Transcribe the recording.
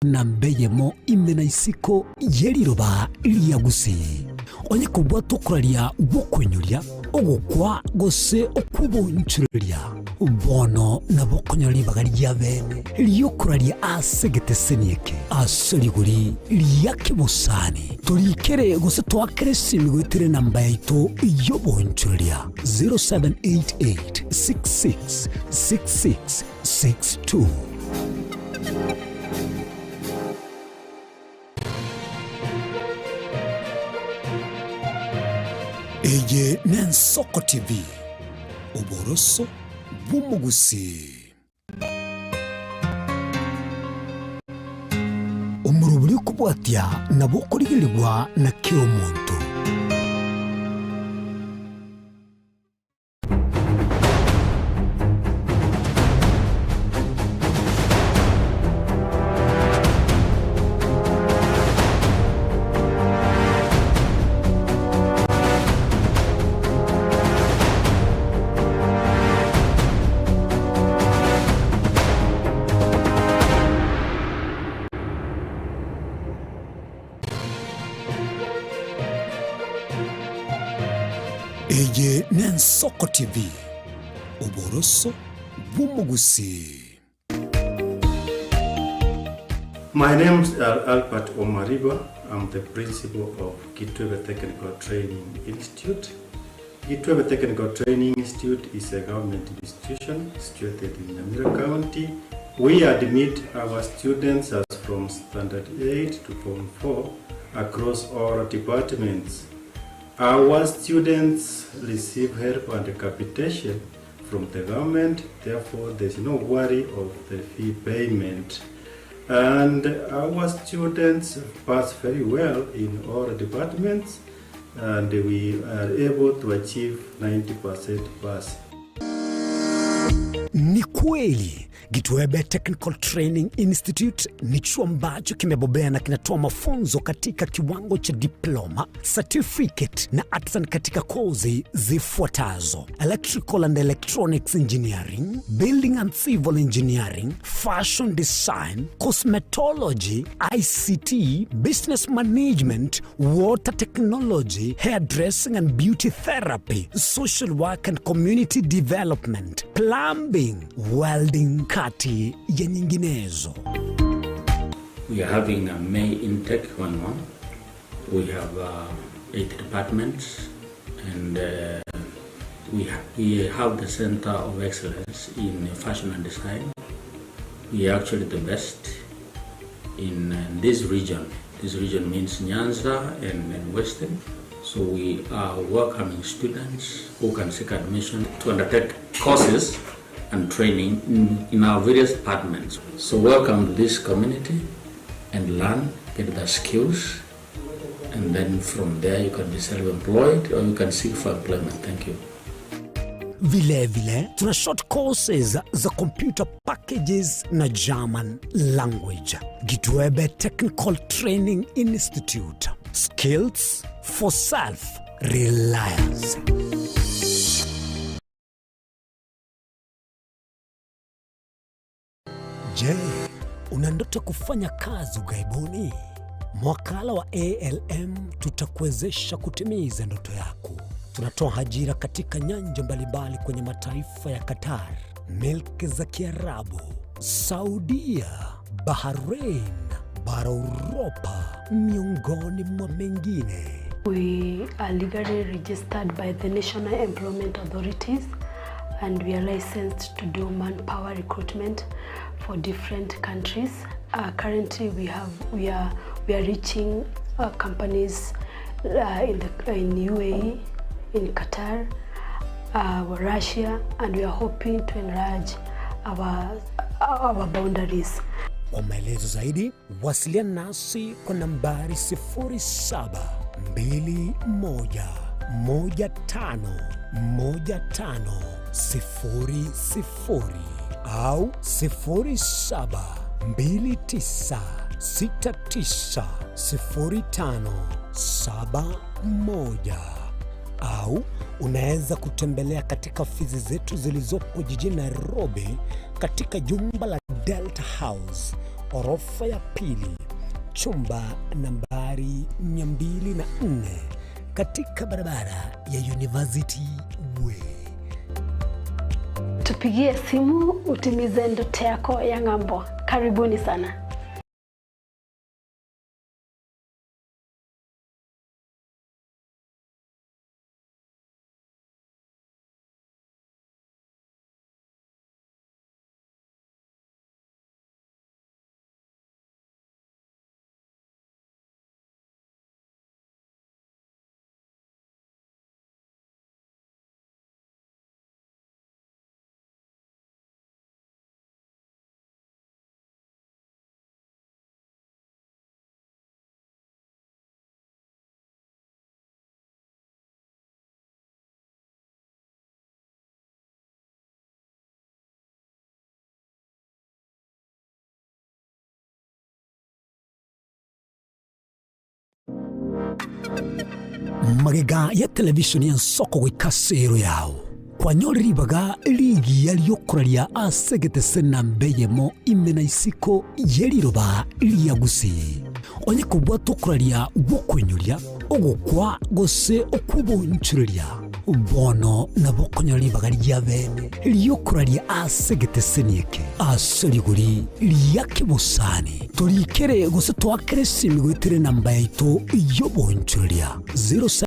Namba eyemo ime na isiko ye riroba ria Gusii. Onye kobwata okoraria gw'okoinyoria, ogokwa gose okw'obonchoreria, bono nabo okonyora ribaga ria bene ri'okoraria ase egeteseni eke ase rigori ria kebosani. Torikere gose toakere esimi goetera enamba yaito y'obonchoreria 0788 66 66 62. Eye n'Ensoko TV, oboroso bw'omogusii. Omorobori okobwatia nabo okorigerigwa na kera omonto. Eye n'Ensoko TV, oboroso bw'omogusii. My name is Albert Omariba, I'm the principal of Kitwebe Technical Training Institute. Kitwebe Technical Training Institute is a government institution situated in Nyamira County. We admit our students as from standard 8 to form 4 across all departments. Our students receive help and capitation from the government, therefore there's no worry of the fee payment. And our students pass very well in all departments and we are able to achieve 90% pass. Ni kweli Gitwebe Technical Training Institute ni chuo ambacho kimebobea na kinatoa mafunzo katika kiwango cha diploma, certificate na artisan katika kozi zifuatazo: electrical and electronics engineering, building and civil engineering, fashion design, cosmetology, ICT, business management, water technology, hairdressing and beauty therapy, social work and community development, plumbing, welding, kati ya nyinginezo. We are having a May intake going on. We have uh, eight departments and uh, we, ha we have the Center of Excellence in Fashion and Design. We are actually the best in uh, this region. This region means Nyanza and, and Western. So we are welcoming students who can seek admission to undertake courses and training in, in our various departments. So welcome to this community and learn, get the skills, and then from there you can be self-employed or you can seek for employment. Thank you. Vilevile tuna short courses za computer packages na German language. Gitwebe Technical Training Institute. Skills for self reliance. Je, una ndoto kufanya kazi ughaibuni? Mwakala wa ALM tutakuwezesha kutimiza ndoto yako. Tunatoa ajira katika nyanja mbalimbali kwenye mataifa ya Qatar, milki za Kiarabu, Saudia, Bahrain, bara Uropa, miongoni mwa mengine. We are legally registered by the National Employment Authorities and we are licensed to do manpower recruitment for different countries. Uh, currently we have we are we are reaching uh, companies uh, in the in UAE, in Qatar, uh, Russia and we are hoping to enlarge our our boundaries. Kwa maelezo zaidi wasiliana nasi kwa nambari 0721151500 au 0729690571 au unaweza kutembelea katika ofisi zetu zilizopo jijini Nairobi katika jumba la Delta House, orofa ya pili, chumba nambari 204, katika barabara ya University Way. Tupigie simu utimize ndoto yako ya ng'ambo. Karibuni sana. Magega ya televishoni y'ensoko goika ase ero yao, kwanyorire ribaga rigiya ri'okoraria ase egetese namba eyemo ime na isiko ye riroba ria Gusii. Onye kobwata okoraria gw'okoinyoria, ogokwa, gose okw'obonchoreria, bono nabo okonyora ribaga ria bene ri'okoraria ase egeteseni eke ase rigori ria kebosani. Torikere gose toakere esimi goetera enamba yaito y'obonchoreria 07.